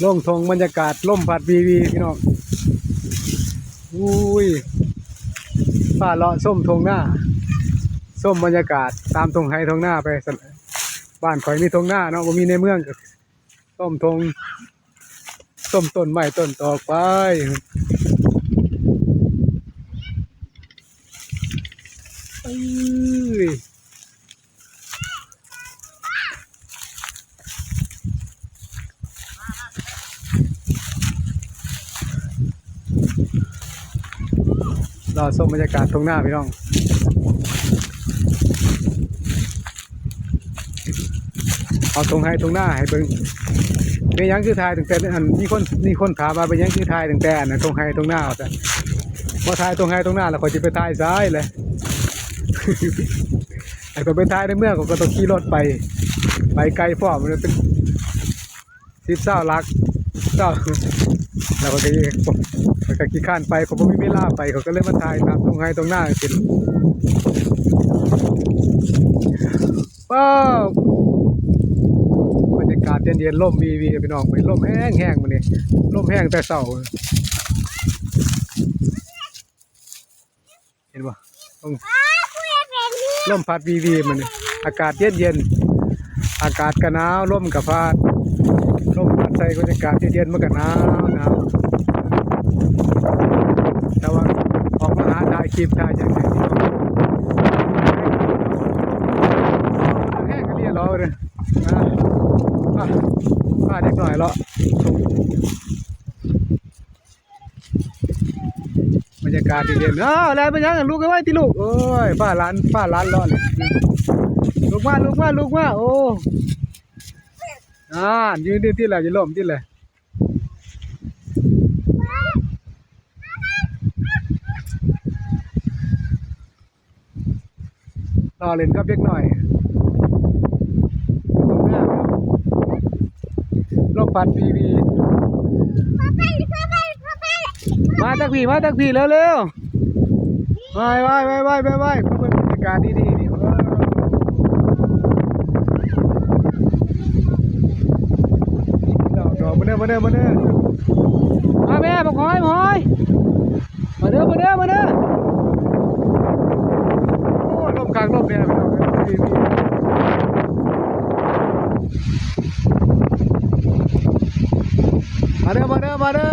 ລົງທົ່ງ ບັນຍາກາດລົມພັດວີໆ ພີ່ນ້ອງ. ອຸ້ຍ ພາເລາະຊົມທົ່ງນາ ຊົມບັນຍາກາດຕາມທົ່ງໄຮ່ທົ່ງນາໄປ. ບ້ານຂ້ອຍມີທົ່ງນາເນາະ ບໍ່ມີໃນເມືອງ ກໍຊົມທົ່ງ ຊົມຕົ້ນໄມ້ຕົ້ນຕອກໄປ. ເອີຍ ລໍຊົມບັນຍາກາດທົ່ງນາ ພີ່ນ້ອງ. ເອົາທົ່ງໄຮ່ທົ່ງນາໃຫ້ເບິ່ງ. ເປັນຫຍັງຄືຖ່າຍຕັ້ງແຕ່ອັນ ມີຄົນ ມີຄົນຖາມວ່າ ເປັນຫຍັງຄືຖ່າຍຕັ້ງແຕ່ອັນທົ່ງໄຮ່ທົ່ງນາ ວ່າຊັ້ນ. ບໍ່ຖ່າຍທົ່ງໄຮ່ທົ່ງນາ ແລ້ວຂ້ອຍຊິໄປຖ່າຍໃສລະ? ໃຫ້ຂ້ອຍໄປຖ່າຍໃນເມືອງ ຂ້ອຍກໍຕ້ອງຂີ່ລົດໄປ ໄປໄກພ້ອມ ເປັນສິບຊາວຫຼັກ ຊາວ ແລ້ວຂ້ອຍກໍ ຂ້ອຍກໍຂີ້ຄ້ານໄປ ຂ້ອຍບໍ່ມີເວລາໄປ ຂ້ອຍກໍເລີຍມາຖ່າຍຕາມທົ່ງໄຮ່ທົ່ງນາ ວ້าว ບັນຍາກາດເຢັນໆ ລົມວີໆ ພີ່ນ້ອງເອີຍ ລົມແຮງໆ ມື້ນີ້ ລົມແຮງແຕ່ເຊົ້າ ເຫັນບໍ່? ລົມ ລົມພັດວີໆ ມື້ນີ້ ອາກາດເຢັນໆ ອາກາດກໍໜາວ ລົມກໍພັດ ລົມພັດໃສ່ບັນຍາກາດເຢັນໆ ມັນກໍໜາວໆ ແຕ່ວ່າອອກມາຫາຖ່າຍຄລິບ ຖ່າຍຫຍັງ ແຮງອີ່ຫຼີເນາະ ເອີ ພາ ພາເດັກນ້ອຍເລາະ ບັນຍາກາດດີເດ. ອ້າວ ແລ່ນໄປຫຍັງ? ລຸກໄວໆຕິລູກ. ໂອ້ຍ ພາຫຼານ ພາຫຼານເລາະນີ້. ລຸກມາ ລຸກມາ ລຸກມາ. ໂອ້ ອ່າ ຢູ່ນີ້ຕິລະ ຢ່າລົ້ມຕິລະ. ລໍຫຼິ້ນກັບເດັກນ້ອຍ ລົມພັດວີໆ. ມາທາງພີ້ ມາທາງພີ້ ເລັວໆ ໄວໆ ໄວໆ ໄວໆ ເບິ່ງບັນຍາກາດດີໆ ນີ້ ເອີ ດອກໆ ມາເດີ ມາເດີ ມາເດີ ມາແມ່ ບັກຫອຍ ບັກຫອຍ. ມາເດີ ມາເດີ ມາເດີ. ໂອ້ ລົມຄັກລົມແນ່ພີ່ນ້ອງເອີຍ. ມາເດີ ມາເດີ ມາເດີ.